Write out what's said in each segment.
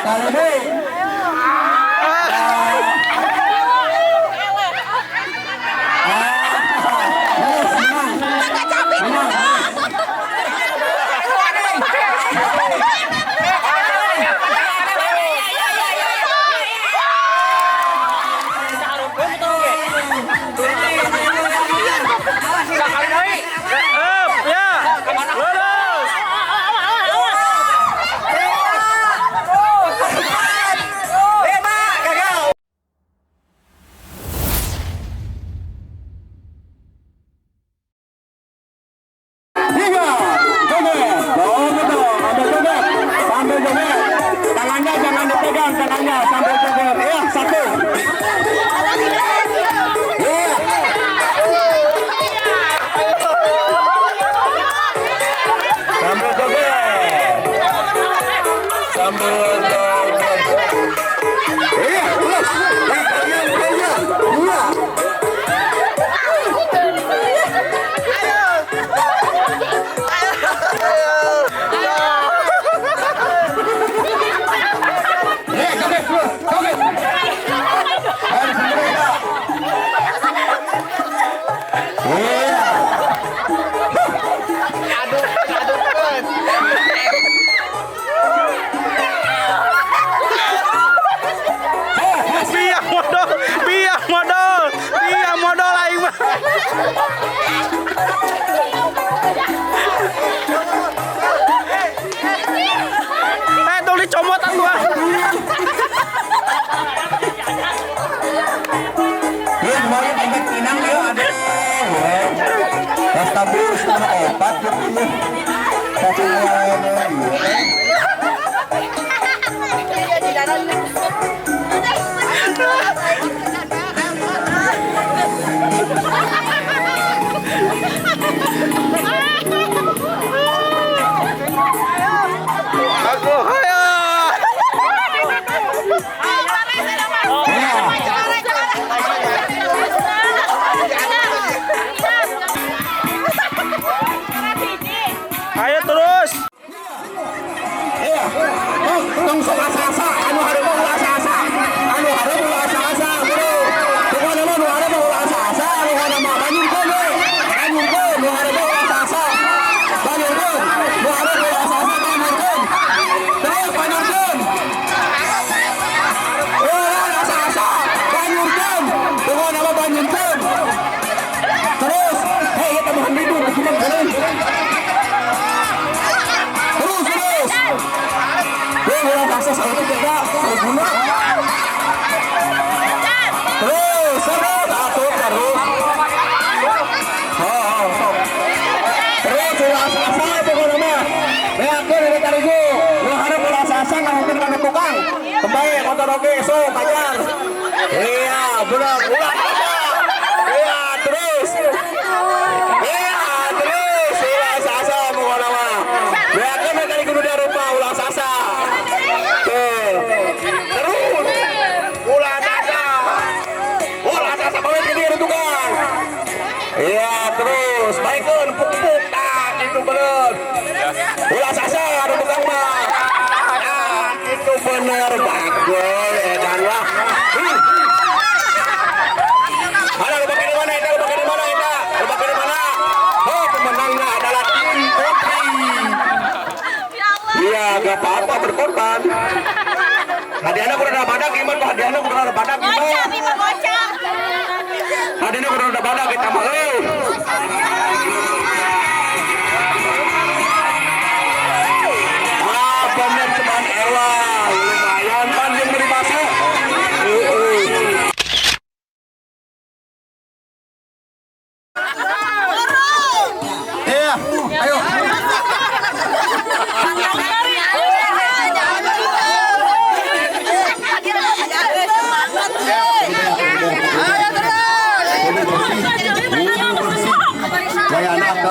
Kali ini. Ah, menang. Menang. Sakali deui. Up, ya. Lulus. Lima, gagal. Tiga, joget, joget dong, sambil joget, sambil joget. Tangannya jangan dipegang, tangannya sambil joget. Ya, satu. Ya. Sambil joget. Sambil joget. Iya, terus. Iya, iya, iya. Iya, joget terus, joget. Harus mereka. Iya. Aduh, aduh. Biang modal, biang modal, biang modal aing mah. Eh, tong dicomot atuh ah. Iya, kemarin tempe pinang ya, aduh. Pas tabur setengah opat gitu ya. Satu iya. Aku hayo. Iya. Ayo terus. Iya. Oh, tong sok asa-asa, anu hareup ulah asa-asa. Anu hareup ulah asa-asa, bro. Pokokna mah nu hareup ulah asa-asa, anu hareup mah banyurkeun we. Banyurkeun, nu hareup ulah asa-asa. Banyurkeun, nu hareup ulah asa-asa, banyurkeun. Terus banyurkeun. Ulah asa-asa, banyurkeun. Pokokna mah banyurkeun. Terus, hei, ieu tambahan libur, gimana terus. Terus, terus. Weh, ulah akses itu tidak berguna. Terus, terus, atuh terus. Oh, oh, sok. Terus, ulah asa-asa pokokna mah. Beakeun ini tarigu. Nu hareup ulah asa-asa ngahungkeun kana tukang. Kembali motor oge sok kajar. Iya, benar. Ulah asa. Iya, terus. Iya, terus. Ulah asa-asa pokokna mah. Beakeun we tarigu nu diarupa ulah asa-asa. Tuh. Terus. Ulah asa-asa. Ulah asa-asa balik ke dia tukang. Iya, terus. Baikeun puk-puk tah gitu bener. Ulah asa-asa anu tukang mah. Ah, itu bener bagus edan lah. Mana lu pakai di mana eta? Lu pakai di mana eta? Lu pakai di mana? Oh, pemenangnya adalah tim Putri. Iya, gak apa-apa berkorban. Hadiahnya kudu ada badak gimana? Hadiahnya kudu ada badak gimana? Hadiahnya kudu ada badak kita mah euy. Ah, bener cuman ewa. Lumayan pan jeung beli bakso. Heeh. Iya, ayo. Wudhu bersih. Gaya anak.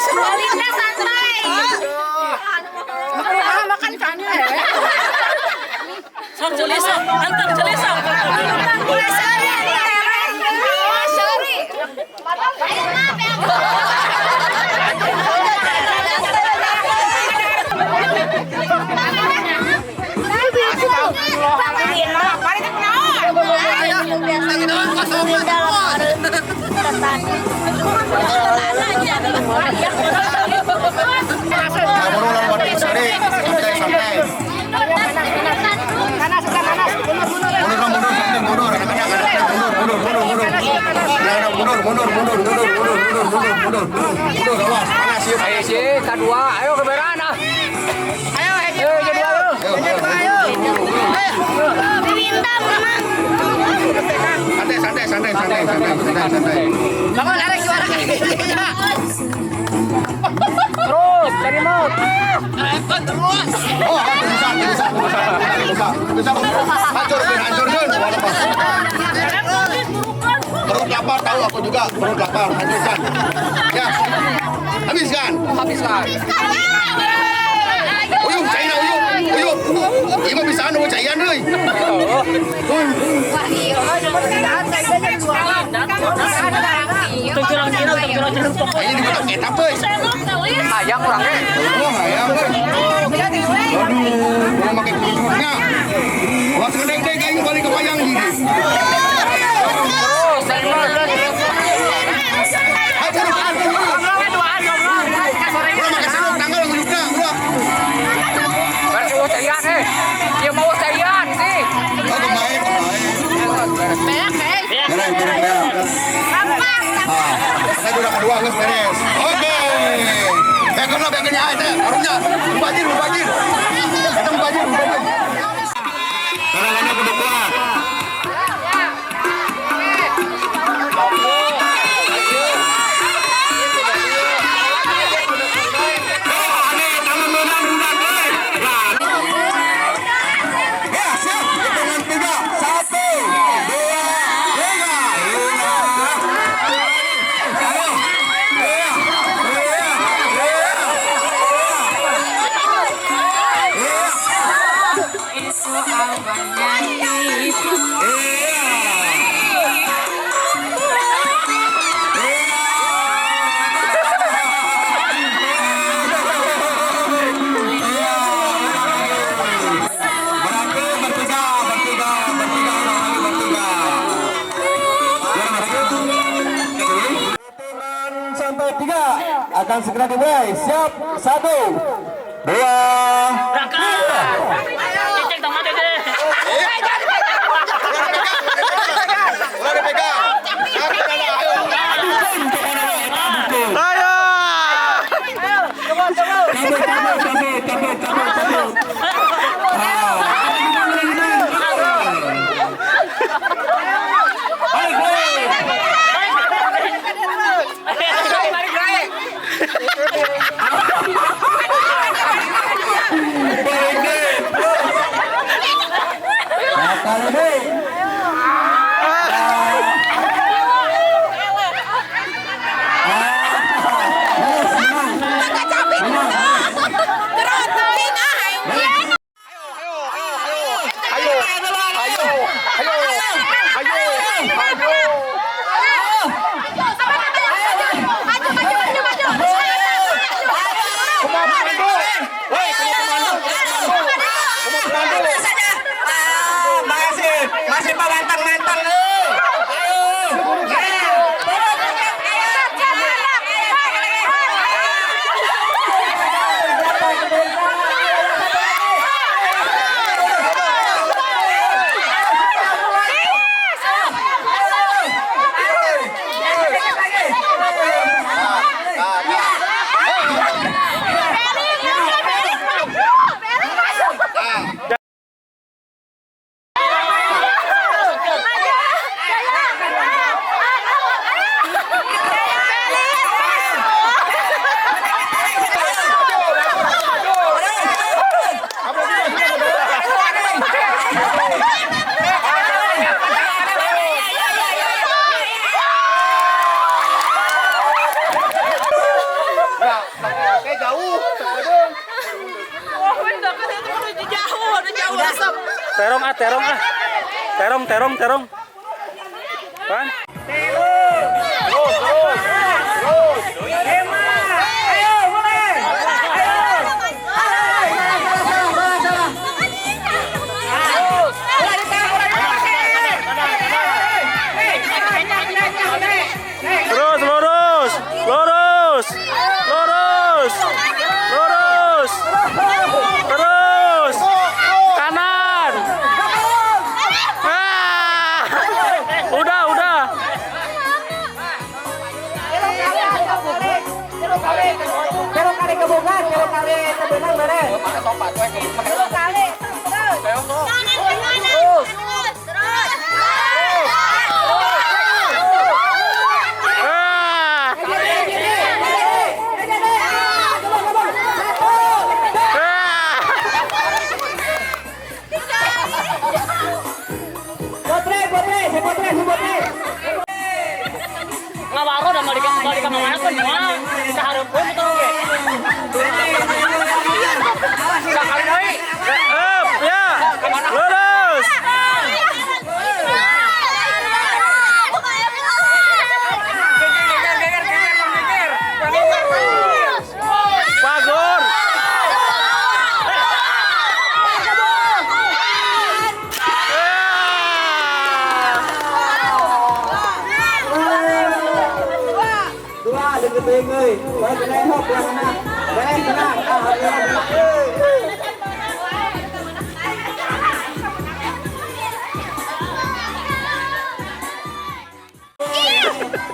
Alina santai. Makan kan ya. Sok jeli sok, antar jeli sok. Sorry. Santai santai. Mundur mundur santai mundur. Anak-anak mundur mundur mundur. Anak-anak mundur mundur mundur mundur mundur mundur mundur mundur mundur. Awas panas ya. Ayo sih, kedua, ayo keberan ah. Ayo, ayo, ayo, ayo. Minta menang. Santai santai santai santai santai santai santai. Bangun, ada suara kayak gini. Terus, cari maut. Oh, bisa bisa bisa bisa. Hancur hancur hancur. Perut lapar tahu aku juga perut lapar hancurkan. Ya. Habiskan. Habiskan. Uyuh, caina uyuh. Uyuh. Ieu mah bisaan eueuh caian euy. Kayaknya di kotak etap euy. Hayang urang ge. Oh, hayang euy. Aduh, mau make kerudungnya. Awas ngedeng-deng aing balik ke bayang gini. Terus, cari maut. Ayo buru buru buru. Ulah make sarung tanggal nguyukna, ulah. Berarti eueuh caian eh. Ieu mah eueuh caian sih. Oh, kemarin kemarin. Beres, beres, beres. Ah, saya udah kedua geus beres. Oke. Bekerna bekernya ah teh, harusnya mubajir mubajir. Eta mubajir mubajir. Tangannya kudu kuat. Ya, siap. Hitungan 3. 1, 2, 3. Ayo. Iya. Iya. Iya. Iya. Berarti bertiga, bertiga, bertiga, bertiga. Ya, masuk. Hitungan sampai 3 akan segera dimulai. Siap, 1, 2, Berangkat. Cecek tong mati deh. Ulah dipegang. Ayo. Cabut, cabut, cabut, cabut, cabut, cabut. Balik, balik. Balik, balik. Balik deh. Nah, kali ini. Yes, menang. Terus. Terong ah, terong ah. Terong, terong, terong. Pan. Ayo, mulai. Ayo. Salah, salah, salah. Terus lurus, lurus, lurus, lurus, terus, kanan. Ah, udah, udah. Kero kali kebogan, kero kali kebenang beres. Kero kali. Terus. Terus. Ah, ah. Potre, potre, si potre, si potre. Ngawaro dah mau di mana kan moal. Sahareupeun motor oge. Sakali deui. Up, ya. Lurus. Geger, geger, geger, geger. Bagor. Ah. Dua, deket euy. Bae kena hok ya kena. Bae kena. Ah, kena.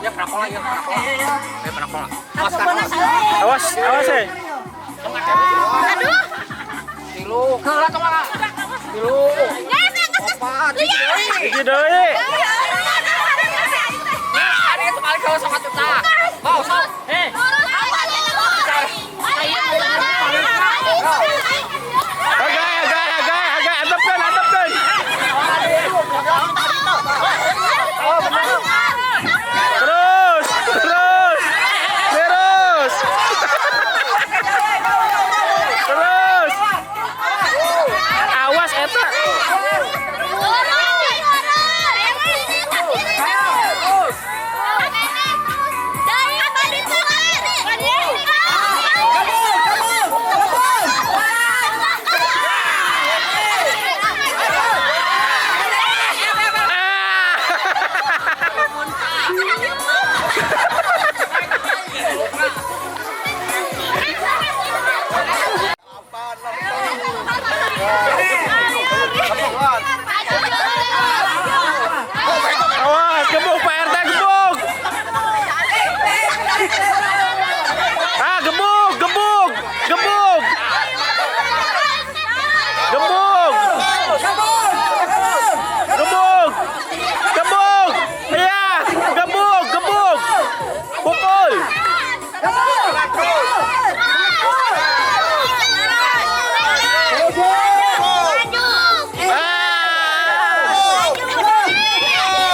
Ya perakola, ya perakola. Ya perakola. Awas, awas eh. Aduh. Tilu, keula tong mah. Tilu. Opat. Hiji deui. Ada itu balik kalau sok atuh tah. Mau sok. Eh, Agak, agak, agak, agak, antepkeun, antepkeun. Terus, terus, terus, terus. Awas eta. Awas, gebuk Pak RT gebuk. Ah, gebuk, gebuk, gebuk. Gebuk. Gebuk. Gebuk. Iya, gebuk, gebuk. Pukul. Ah.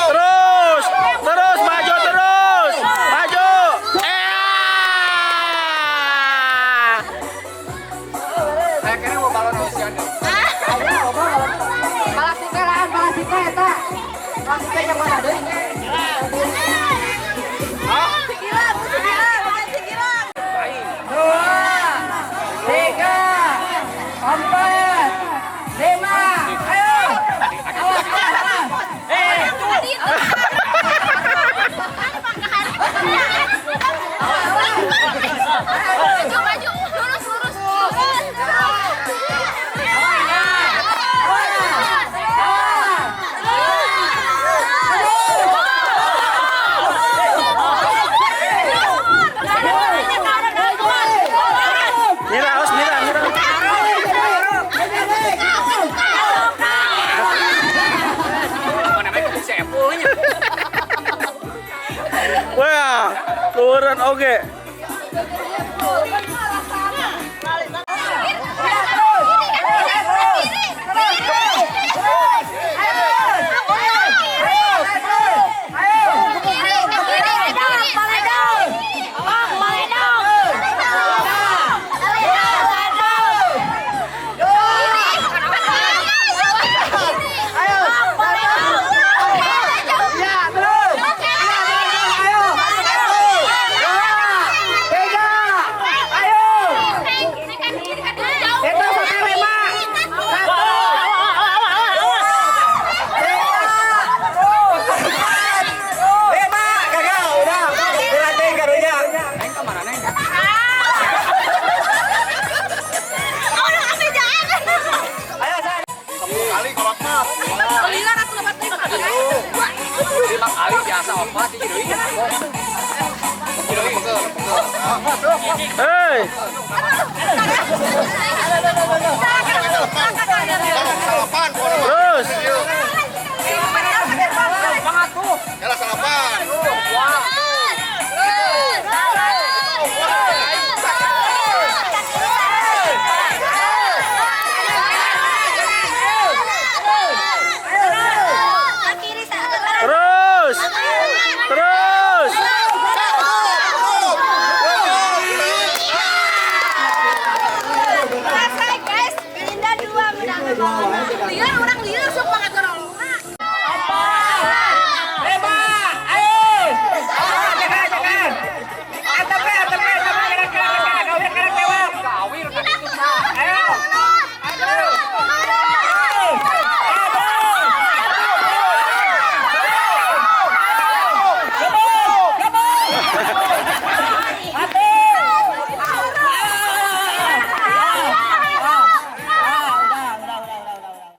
Terus, terus maju terus. Maju. Eh. Saya kira mau balon usianya. Palastika lah, palastika eta. Palastika yang mana deui? Dua, tiga, empat, lima. Ayo. Awas, awas, awas. Maju, maju, lurus, lurus, Mira, awas mira, mira. Mana bae kudu si Epul nya. Wah, turun oke. Hei. Terus.